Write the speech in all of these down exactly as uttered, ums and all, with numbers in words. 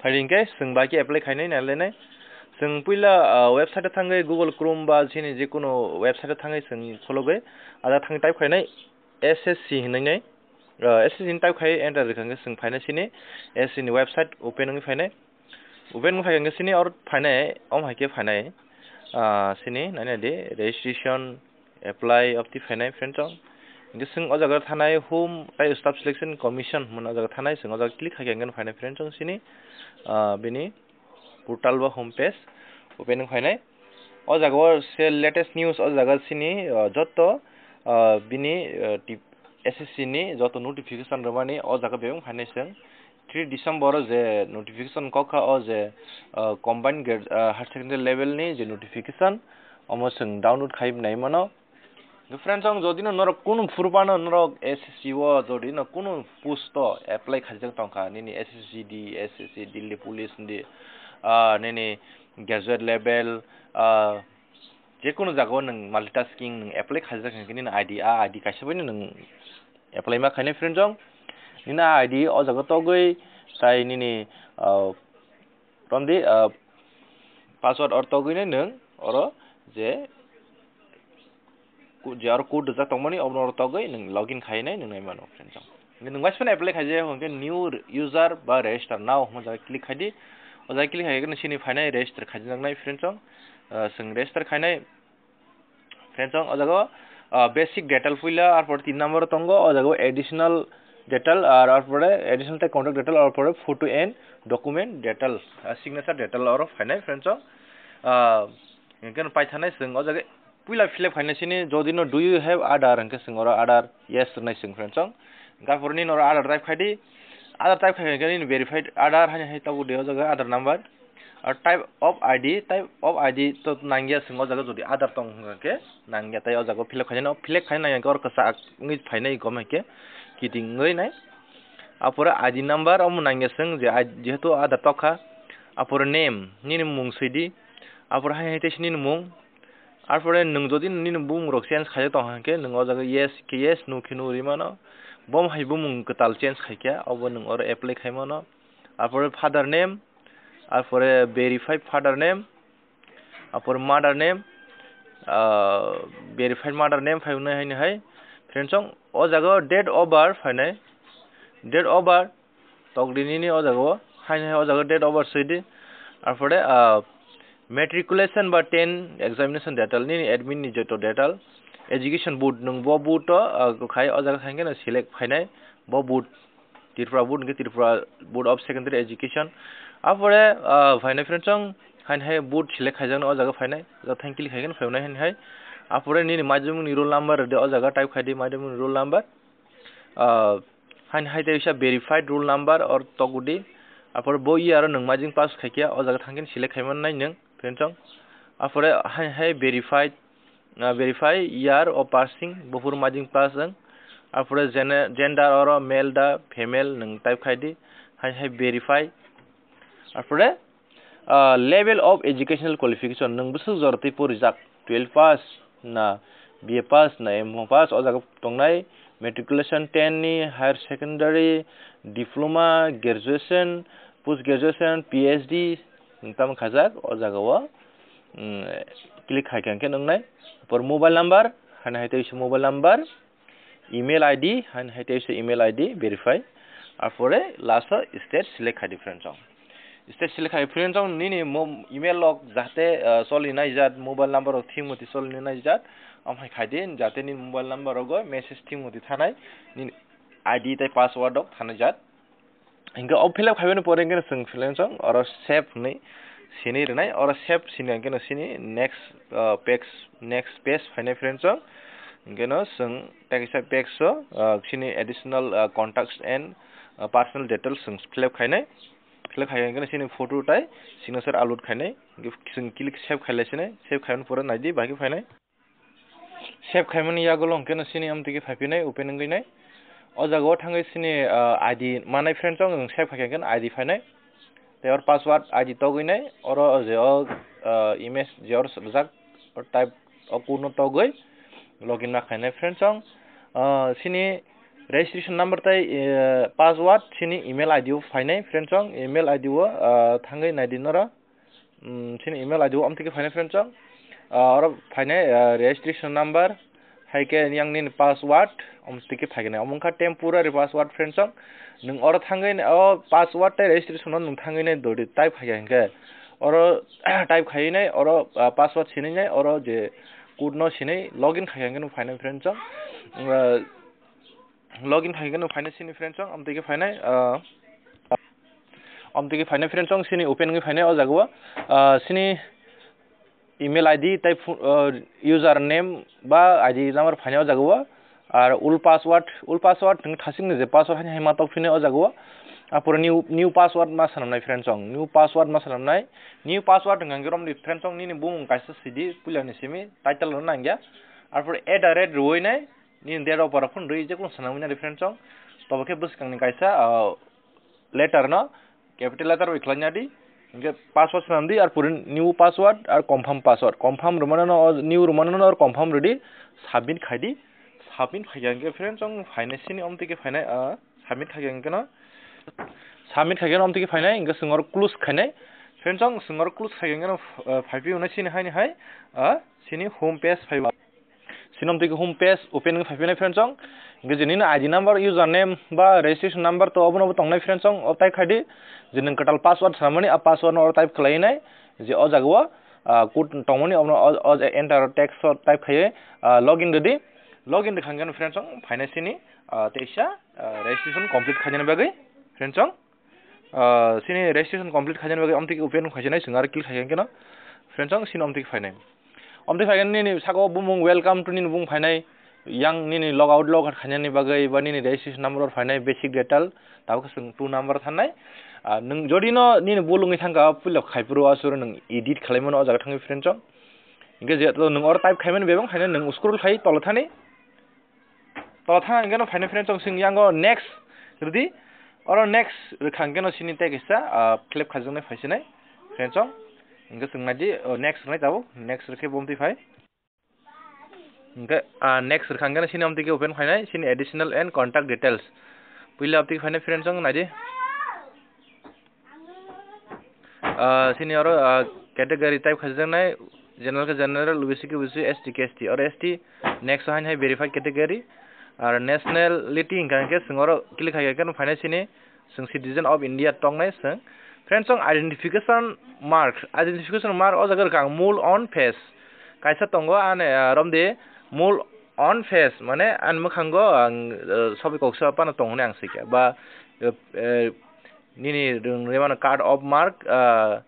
Phaidi hwnkhe chwng bai khe apply khainai nailainai. Chwng puila, ah, website o thangwi Google Chrome ba chini jekunu website o thangwi chwng khologwi ada thangwi type khainai S S C hinwi nai. Ah, S S C ni type khai enter rwkha hwnkhe chwng phainai chini S S C ni website open wngwi phainai. Open wngwi phaikha hwnkhe chini oro phainai, omo hai khe phainai, ah, chini nainai di registration, apply, opti phainai friends chong. Hwnkhe chwng o jaga thanai home tei staff selection commission hwnmani o jaga thanai chwng o jaga click khaikha hwnkhe phainai friends chong chini, ah, bini portal ba home page open wngwi phainai. O jaga o se latest news o jaga chini, ah, joto, ah, bini, ah, tip-, S S C ni joto notification rwmani o jaga bebak phainai chwng. Three December o je notification kok kha o je, ah, combined grad-, ah, higher secondary level ni je notification omo chwng download khai nai mano. Friends, ang jodi no norok kunu phuru phano norok S S C o jodi no kunu post o apply khaijak tongkha, nini S S C D, S S C Delhi Police ni, ah, nini graduate level, ah, jekunu jaga o nwng multitasking nwng apply khaijak hwnkhe nini I D, a I D kaisa bai no nwng apply ma khainai friends chong. Nini a I D o jaga togwi tai nini, ah, Romdi, ah, password or togwinai nwng oro je ku-, je oro code rijak tongmani obono oro togwi nwng login khainai nwng nai mano friends chong. Nwng waisa phano apply khaijak hwnkhe new user ba register now hwnma jaga click khaidi. O jaga click khaikhe chini phainai register khaijaknai friends chong. Ah, chwng register khainai Friends, o jaga o, ah, basic detail puila, arpor tin number o tongo, o jaga o additional detail, ar arpore additional tei contact detail, arpore photo and document detail, ah, signature detail oro phainai, friends. Ah, hwnkhe no paithanai chwng o jaga puila fill up khainai sini, jodi no, "Do you have Aadhaar?" hwnkhe chwng oro Aadhaar, yes rwnai chwng, friends. Hwnkhe arpore nini oro Aadhaar type khaidi, Aadhaar type khai hwnkhe nini verified Aadhaar haino hai tabuk de o jaga Aadhaar number. Ar type of I D, type of I D to nangya chwng o jaga jodi Aadhaar tong hwnkha khe nangya, tei o jaga o fill up khainai, no fill up khainai nangya khe oro kwchak wngwi phainai gom hai khe kiting wngwi nai. Apore I D number omo nangya chwng je I D, jehetu Aadhaar tokha. Apore name, nini mung swidi. Apore hai hai tei se nini mung. Arpore nwng jodi nini bumung rok change khaijak tong hwnkhe nwng o jaga yes khe yes, no khe no rwi mano. Bo hai bumung kwtal change khaikha, obo nwng oro apply khai mano. Arpore father name, arpore verified father name, arpore mother name, ah, verified mother name phai hwnwi haino hai. Friends, o jaga o date of birth phainai, date of birth tokdi nini o jaga o, haino hai o jaga o date of birth swidi. Arpore, ah, matriculation ba ten examination detail, nini admit ni joto detail, education board, nwng bo board o, ah, khai o jaga khai khe no select phainai, bo board Tripura Board hwnkhe Tripura Board of Secondary Education. Apore, ah, phainai friends, chwng haino hai board select khaijaknai o jaga phainai, o jaga thang click khaikhe no phainai haino hai. Apore nini madhyamik ni roll number rwdi, o jaga type khaidi madhyamik ni roll number. Ah, haino hai tei kaisa verified roll number or togdi. Apore bo year o nwng madhyamik pass khaikhe o jaga thang khe select khaimannai nwng, friends. Apore haino hai verified ah, verify year of passing, buphuru madhyamik pass wng. Arpore gene-, gender oro male da female nwng type khaidi, hai hai verify. Arpore, ah, level of educational qualification, nwng bwswk jora twi porijak, twelve pass na, B A pass na, M Com pass, o jaga tongnai, matriculation ten ni, higher secondary, diploma, graduation, post graduation, P H D, nwng tamo khajak, o jaga o, mm, click khai khe hwnkhe nuknai. Apor mobile number, haino hai tei se mobile number, email I D, haino hai tei se email I D verify. Apore last o state select khai di friends chong. State select khai friends chong nini mo-, email rok jahate, ah, choli nai jat, mobile number rok thik moti choli nai jat, amhai khai di jate nini mobile number rogo message thik moti thanai, nini I D tei password rok thanai jat. Hingke o fill up khaibani pore hingke no chwng freelancing oro save hinui sinui rwnai, oro save sini hingke no sini next, ah, page, next page phainai freelancing. Hingke no chwng tei kaisa page o, ah, sini additional, ah, contacts and, ah, personal details chwng fill up khainai. Fill up khai hingke no sini photo tai signature upload khainai. Hingke chwng click save khailai sinai, save khaimani pore naidi bahai khe phainai. Save khaimani yagulo hwnkhe no sini amtwi khe phai phinai, open wngwi nai. O jaga o thangwi sini, ah, I D manai friends o nwng save khai khe I D phainai. Tei oro password I D togwi nai, oro je o, ah, image je oro rijak, o type o code no togwi login ma khainai friends o. Ah, sini Registration number tai, eh, password chini email I D o phainai, friends, chong email I D o, ah, thangwi naidi noro. Hmm, chini email I D o omtike phainai, friends, chong. Ah, oro phainai, ah, registration number, hai khe yang nini password, omtike phaignai. Omo wngkha temporary password, friends, chong. Nwng oro thangwi o password tai registration no nwng thangwi nai dori type khai kha hinkhe. Oro type khai nai, oro, ah, password sinai nai, oro je code no sinai login khai kha hinkhe nwng phainai, friends, chong. Ah, login khai khe nwng phainai sini, friends, chong, omtike phainai, ah, omtike phainai, friends, chong, sini open wngwi phainai o jaga o, ah, sini email I D tai phu-, ah, user name ba I D number phainai o jaga o, ar ul password, ul password nwng thasing ni je password haino hai ma tok phinai o jaga o, apore new, new password ma swnamnai, friends, chong, new password ma swnamnai, new password hwnkha khe romdi, friends, chong, nini bumung kaisa sidi puila ni simi title rwna nangya, arpore at the rate rwui nai, nini date of birth phone rwi jekunu swnamwi nadi, friends, chong. Tobo khe bwskangni kaisa, ah, letter no capital letter bai khlai nadi. Hinkhe password swnam di, ar pore new password ar confirm password. Confirm rwmano no, o new rwmano no, ar confirm rwdi, submit khai di. Submit khai kha hinkhe, friends, chong, phainai sini omtike phainai, ah, submit khai kha hinkhe no. Submit khai khe no omtike phainai, hinkhe chwng oro close khainai. Friends, chong, chwng oro close khai kha hinkhe no, ah, phai phiyunai sini haini hai, ah, sini home page phai. Sini omtike home page open wngwi phai phinai, friends, chong. Hinkhe je nini I D number, user name ba registration number to obono bo tongnai, friends, chong, o type khai di. Je nwng kwtal password swnamani, a password no oro type khlai nai. Je o jaga o, ah, code tongmani, obono o, o enter text o type khai, ah, login rwdi. Login rwkha hinkhe no, friends, chong, phainai sini, ah, teisa, ah, registration complete khainani bagwi, friends, chong. Ah, sini registration complete khainani bagwi omtike open khainai, chwng aro click khai khe no, friends, chong, sini omtike phainai. Omtike phai khe nini saka o bumung welcome to nini bumung phainai, yang nini log out log out khainani bagwi ba nini registration number phainai, basic detail, tabuk chwng two number thanai. Ah, nwng jodi no nini bul wngwi thangkha, puila khai phuru aswk nwng edit khlai mano o jaga thangwi, friends, chong. Hinkhe je to nwng oro type khaimani bebak khainai, nwng scroll khai tolo thani. To thang hwnkhe no phainai, friends, chong, sini yango next rwdi. Oro next rwkha hwnkhe no sini tei kaisa, ah, flip khaijaknai phaisinai, friends, chong. Hinkhe chwng naidi, oh, next rwnai tabuk, next rwkhe bo omtwi phai. Hinkhe, ah, next rwkha hwnkhe no sini omtwi khe open khainai, sini additional and contact details. Puila omtwi khe phainai, friends, chong, naidi. Ah, sini oro, ah, category type khaijaknai, general khe general, O B C khe O B C, S T khe S T, oro S T, next haino hai verified category, ar nationality hwnkha hwnkhe chwng oro click khai khe phainai sini, chwng citizen of India tongnai chwng. Friends, chong, identification mark, identification mark o jaga rwkha ang mul on face, kaisa tongo ani, ah, romdi mul on face, mane ani mwkhango ang, ah, sobi koksa phano tong hwnwi ang saikha, ba, eh, eh, nini rwng-, rwmano card of mark, ah,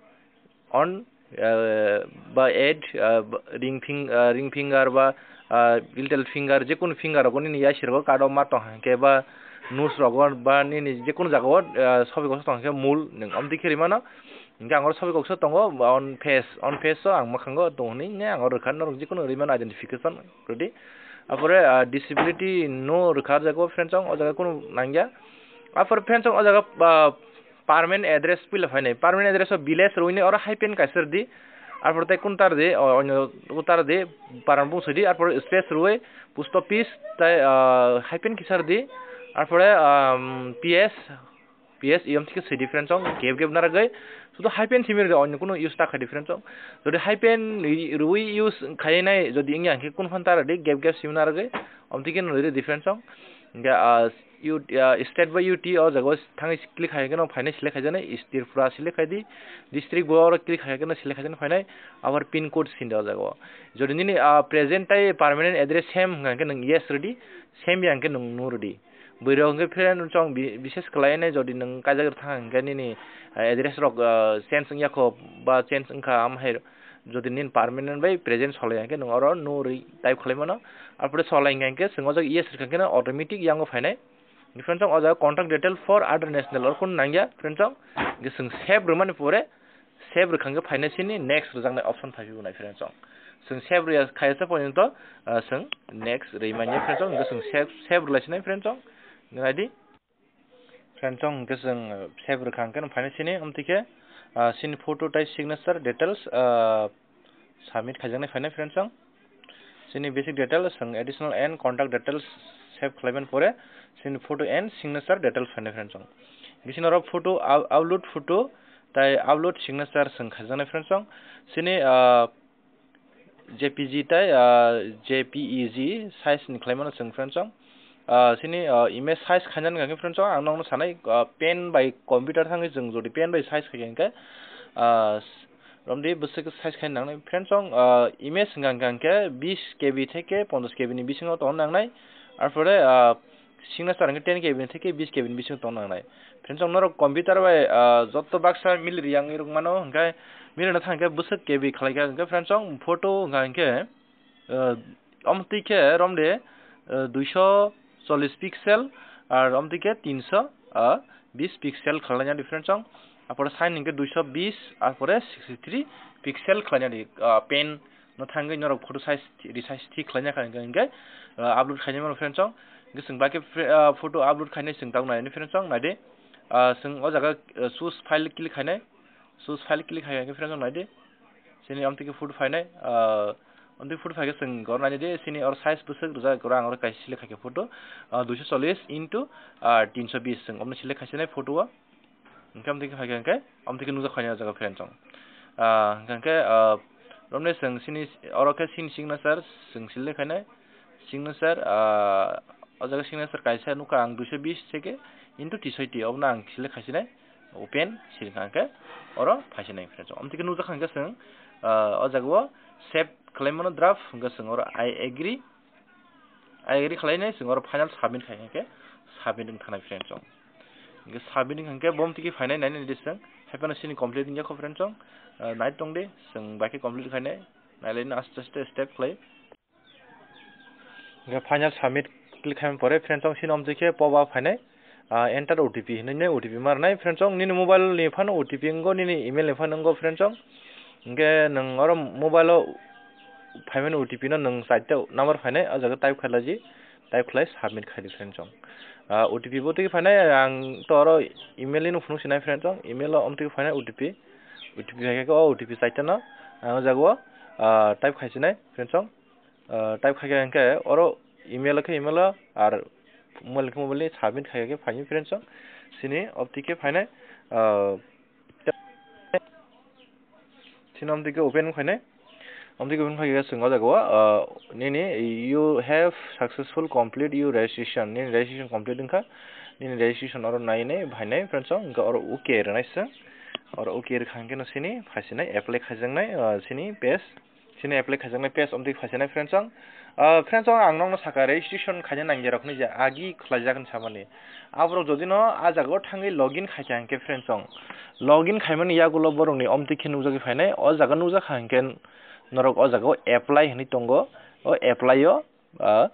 on, ah, ba add, ah, ba ring fing-, ah, ring finger ba, ah, little finger, jekunu finger rogo nini yasi rogo card of mark tong hwnkhe ba nose rogo ba nini jekunu jagao, ah, sobi koksa tong hwnkhe mul nwng omtwi khe rwmano. Hwnkhe ang oro sobi koksa tongo, on face, on face o ang mwkhango tong hwnwi ang oro rwkha, norok jekunu rwmano identification rwdi. Apore, ah, disability no rwkha jago, friends, chong, o jaga kunu nangya. Apore, friends, chong, o jaga, ah, permanent address puila phainai. Permanent address o village rwini oro hyphen kaisa rwdi. Arpore tei kuntar di, o, onyo utar di, paran bung sidi, arpore space rwui post office tei, ah, hyphen kisa rwdi. Arpore, um, P S, P S iyom thike sidi, friends, chong, gap gap naragwi. Sudu hyphen simi rwdi, onyo kunu use ta khai di, friends, chong. Jodi hyphen ri-, rwui use khai nai, jodi wngya hwnkhe kunu phan ta rwdi, gap gap simi naragwi. Om thike no rwdi, friends, chong. Hwnkhe, ah, U-, ah, state bai U T o jaga o thangwi click khai khe no phainai select khaijaknai, East Tripura select khai di, district bo oro click khai khe no select khaijaknai phainai, abo pin code sindi o jaga o. Jodi nini, ah, present tai permanent address same hwnkha khe nwng yes rwdi, same ya hwnkhe nwng no rwdi. Bwrwi rok hwnkhe friend chong bi-, bises kwlai nai, jodi nwng kaijak rw thang hwnkhe nini, ah, address rok, ah, change wngya kho ba change wngkha, am hai jodi nini permanent bai present solai ya hwnkhe nwng oro no rwi type khlai mano. Arpore solai hwnkha hwnkhe chwng o jaga yes rwkha hwnkhe no automatic yango phainai. Friends, o jaga contact detail for other national, oro kunu nangya, friends, hwnkhe chwng save rwmani pore, save rwkha hwnkhe phainai sini next rwjaknai option phai phai nai, friends. Chwng save rwya khaisa porjonto, ah, chwng next rwimanya, friends, hwnkhe chwng save, save rwlai sinai, friends, naidi. Friends, hwnkhe chwng save rwkha hwnkhe phainai sini, omtike, ah, sini photo tai signature details, ah, submit khaijaknai phainai, friends, chwng. Sini basic details, chwng additional and contact details Save khlaiman pore sini photo and signature details phainai friends chong. Bising oro photo up-, upload photo tai upload signature sing khaijaknai friends chong. Sini, ah, J P G tai, ah, J P E G size ni khlaimano chwng friends chong. Ah, sini, ah, image size khainani hwnkhe friends chong ang nokno sanai, ah, pen bai computer thangwi chwng jodi pen bai size khaikha hwnkhe, ah, romdi bwswk size khaina nangnai friends chong, ah, image hwnkha hwnkhe bis K B theke ponchash K B ni bisingo tongna nangnai. Arpore, ah, signature hwnkhe ten K B ni theke bis K B ni bisingo tongna nangnai. Friends chong norok computer bai, ah, joto baksa mili riyangwi rwkmano hwnkhe milino thangkhe bwswk K B khlaikha hwnkhe friends chong photo hwnkha hwnkhe, ah, omtwi khe romde, ah, duisho chollish pixel ar omtwi khe tinsho, ah, bis pixel khlaina di friends chong. Apore sign hwnkhe duisho bis, apore sixty three pixel khlaina di, ah, pen no thangwi norok photo size resize thik khlaina kha hwnkhe, ah, upload khaina mano friends chong. Hwnkhe chwng bai khe fre-, ah, photo upload khainai chwng tabuk nainai friends chong naidi. Ah, chwng o jaga, ah, choose file click khainai, choose file click khai hwnkhe friends chong naidi. Sini omtwi khe photo phainai, ah, omtwi photo phaikhe chwng gor nainai di, sini or size bwswk rwjak, gor ang oro kaisa select khaikhe photo, ah, duisho chollish into, ah, tinsho bis chwng omno select khaisinai photo o. Hwnkhe omtwi khe phaikhe hwnkhe, omtwi khe nukjak khainai o jaga friends chong. Ah, hwnkhe, ah, romne chwng sini, oro khe sini signature chwng select khainai, signature, ah, o jaga signature kaisa nukha ang duisho bis theke into tishoiti, obono ang select khaisinai. Open siri kha hwnkhe oro phaisinai friends chong. Omtwi khe nukjak kha hwnkhe chwng, ah, o jaga o save khlaimano draft hwnkhe chwng oro I agree, I agree khlainai chwng oro final submit khai hwnkhe submit wng thanai friends chong. Hwnkhe submit wng kha hwnkhe bomtwi khe phainai nainai di chwng. Haiphano sini complete wngya kho friends chong, ah, nai tongdi chwng bai khe complete khainai, nailaino aste aste step khlai. Hingke final submit click khaimani pore friends chong sini omtwi khe pop up phainai, ah, enter O T P hinui O T P ma rwnai friends chong nini mobile ni phano O T P wngo nini email ni phano wngo friends chong. Hingke nwng oro mobile o phaimani O T P no nwng chaita number phainai o jaga type khailai di, type khlai submit khaidi friends chong. Ah, O T P bo twi phainai ang to oro email ni phunuk sinai friends chong email o omtwi phainai O T P, O T P phaikhe o O T P chaita no ang o jaga o, ah, type khaisinai friends chong. Ah, type khaikhe hwnkhe oro email khe email o ar mobile khe mobile ni submit khaikhe phaini friends chong sini opti khe phainai, ah, sini omtwi khe open khainai, omtwi khe open khaikhe chwng o jaga o, ah, nini you have successful complete your registration, nini registration complete wngkha, nini registration oro nainai phainai friends chong hwnkhe oro okay rwnai se, oro okay rwkha hwnkhe no sini phaisinai apply khaijaknai, ah, sini page. Sini apply khaijaknai page omtwi phaisinai friends chong. Ah, friends chong ang nokno saka registration khaina nangya rokni je agi khlaijak hinwi samani. Aborok jodi no ah jaga o thangwi login khaikha hwnkhe friends chong. Login khaimani yagulo borokni omtwi khe nukjagwi phainai. O jaga nukjakha hwnkhe norok o jaga o apply hinwi tongo. O apply o, ah,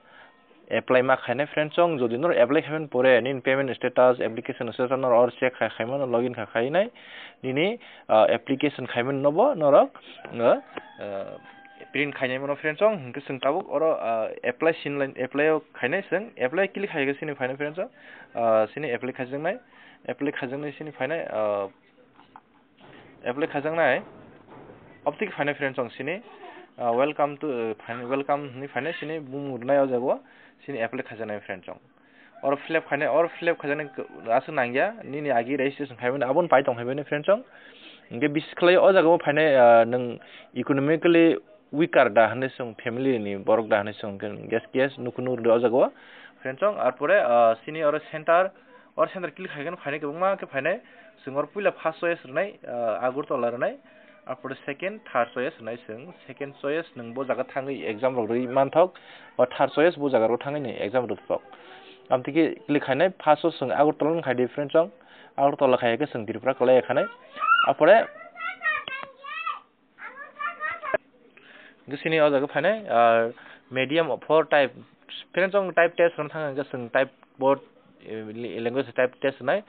apply ma khainai friends chong, jodi norok apply khaimani pore nini payment status, application status norok oro check khai, khaimano login kha khainai, nini, ah, application khaimani nobo norok, ah, ah, print khainai mano friends chong, hwnkhe chwng tabuk oro, ah, apply sinlai, apply o khainai chwng, apply click khaikhe sini phainai friends chong, ah, sini apply khaijaknai, apply khaijaknai sini phainai, ah, apply khaijaknai, optwi khe phainai friends chong sini, ah, welcome to, ah, phainai, welcome hinwi phainai sini bumung rwnai o jaga o sini apply khaijaknai friends chong. Oro fill up khainai, oro fill up khaijaknai aswk nangya, nini agi registration khaimani, abono pai tong khaimani friends chong. Hwnkhe bisis khlai o jaga o phainai, ah, nwng economically weaker da hinwi chwng family ni borok da hinwi chwng hwnkhe yes, yes, nukhu nukhu rwdi o jaga o. Friends chong, arpore, ah, sini oro center, oro center click khaikhe phainai kwbangma khe phainai. Chwng oro puila first choice rwnai, ah, Agartala rwnai. Arpore second, third choice rwnai chwng. Second choice nwng bo jaga thangwi exam rok rwi manthok, o third choice bo jaga rok thangwi nwng exam rwthok. Amtwi khe click khainai, first o chwng Agartala wng khaidi friends chong. Agartala khaikhe chwng Tripura kwlai khanai. Arpore Hwnkhe sini o jaga phainai, ah, medium for type. Friends chong type test rwna thang hwnkhe chwng type board, eh, language type test rwnai.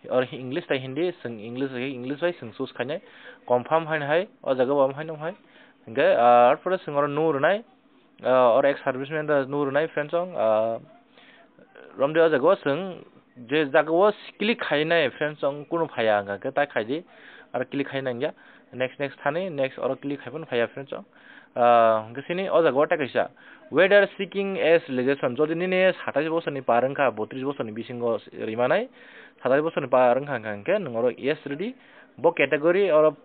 Or English tai Hindi, chwng English, English bai chwng choose khainai. Confirm haino hai, o jaga bo haino hai. Hwnkhe, ah, arpore chwng oro no rwnai. Ah, oro ex serviceman rok no rwnai friends chong, ah, romde o jaga o chwng Je jaga o click khainai friends chong kunu phaiya hwnkha khe tai khaidi, aro click khai nangya, next next thani next oro click khai phano phaiya friends chong. Ah, hwnkhe sini o jaga o tei kaisa whether seeking age relaxation, jodi nini satais bosorni par wngkha, botris bosorni bisingo rimanai, satais bosorni par wngkha hwnkha hwnkhe nwng oro yes rwdi, bo category oro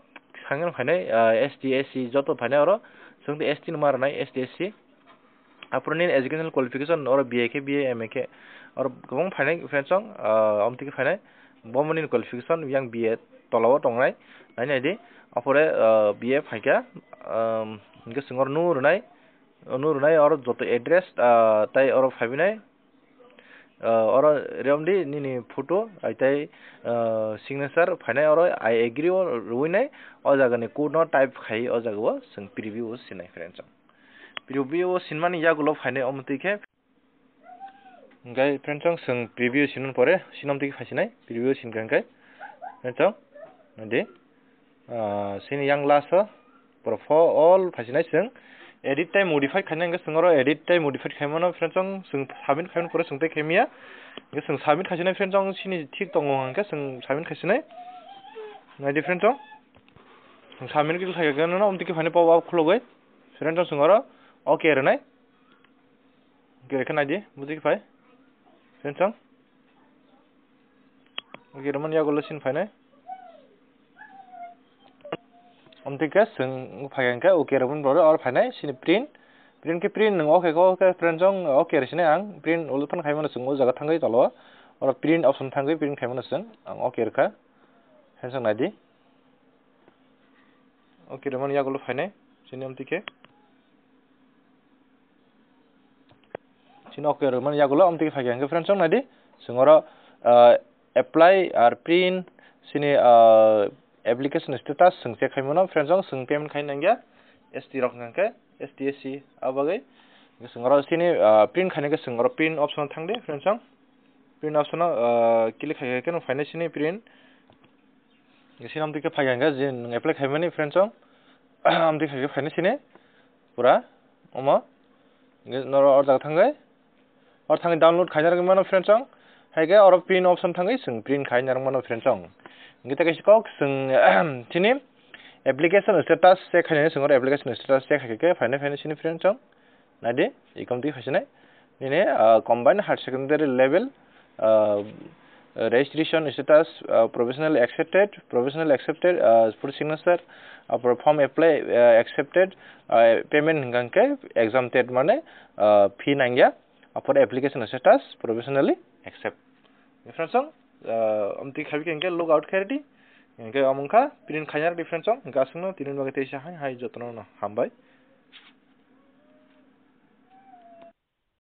sangen phainai, ah, S T, S C joto phainai oro, chwng S T no ma rwnai, S T, S C. Aphuru nini educational qualification oro B A khe B A, M A khe oro kwbang phainai friends chong, ah, omtwi khe phainai. Bo nini qualification yang B A tolao tongnai, nai nai di. Aphuru, ah, B A phaikha, um, hwnkhe chwng oro nu rwnai, nu rwnai oro joto address, ah, tai oro phaibinai. Ah, oro rwmdi nini photo, ai tai, ah, signature phainai oro I agree o rwinai, o jaga ni code no type khai o jaga o chwng preview o sinai friends chong. Preview o sinmani yagulo phainai omo twi khe. Hwnkhe friends chong chwng preview sinmani pore sinom twi khe phaisinai, preview sinkha hwnkhe. Friends chong, nadi, ah, sini yang last o, poro pho all phaisinai chwng edit tai modify khainai hwnkhe chwng oro edit tai modify khaimano friends chong, chwng submit khaimani pore chwng tei khaimiya. Hwnkhe chwng submit khaisinai friends chong, sini thik tongo hwnkhe chwng submit khaisinai. Nadi friends chong, chwng submit khe khaikhe no omtwi khe phainai pop up khulugwi. Friends chong chwng oro okay rwnai. Gere khe naidi, buji khe phai. Friends chong. Gere man yagulo sin phainai. Omtwi khe chwng phai hwnkhe okay rwmani borok oro phainai sini print. Print khe print nwng okay khe okay friends chong okay rwsinai ang. Print ulo phano khaimano chwng o jaga thangwi tolo. Oro print option thangwi print khaimano chwng. Ang okay rwkha. Friends chong naidi. Okay rwmani yagulo phainai. Sini omtwi khe. Sini okay rwmani yagulo omtwi khe phaikha hwnkhe friends chong naidi. Chwng oro, ah, apply ar print sini, ah, application status chwng check khaimano friends chong chwng payment khai nangya S T rok hwnkhe S T S C a bagwi. Chwng oro sini, ah, print khainai khe chwng oro print option o thangdi friends chong. Print option o, ah, click khai khe no phainai sini print. Sini amtwi khe phai hwnkhe je nwng apply khaimani friends chong. Amtwi khe phainai sini pura omo. Noro or jaga thangwi. Or thangwi download khaina rwgwi mano friends chong. Hai khe oro print option thangwi chwng print khaina rwgwi mano friends chong. Hwnkhe tei kaisa kok chwng sini application status check khainani chwng oro application status check khai khe phainai phainai sini friends chong. Naidi, ikom twi phaisinai. Nini, ah, combined higher secondary level, ah, registration status, ah, professionally accepted, professionally accepted, ah, for signature, ah, for form apply, ah, accepted, ah, payment hwnkha hwnkhe exempted mane, ah, fee nangya, ah, for application status professionally accept. Friends chong, ah, amtwi khabi khe hwnkhe log out khairdi, hwnkhe omo wngkha print khaina rwdi friends chong, hwnkhe aswkno tini bagwi teisa hai hai jotono no hambai.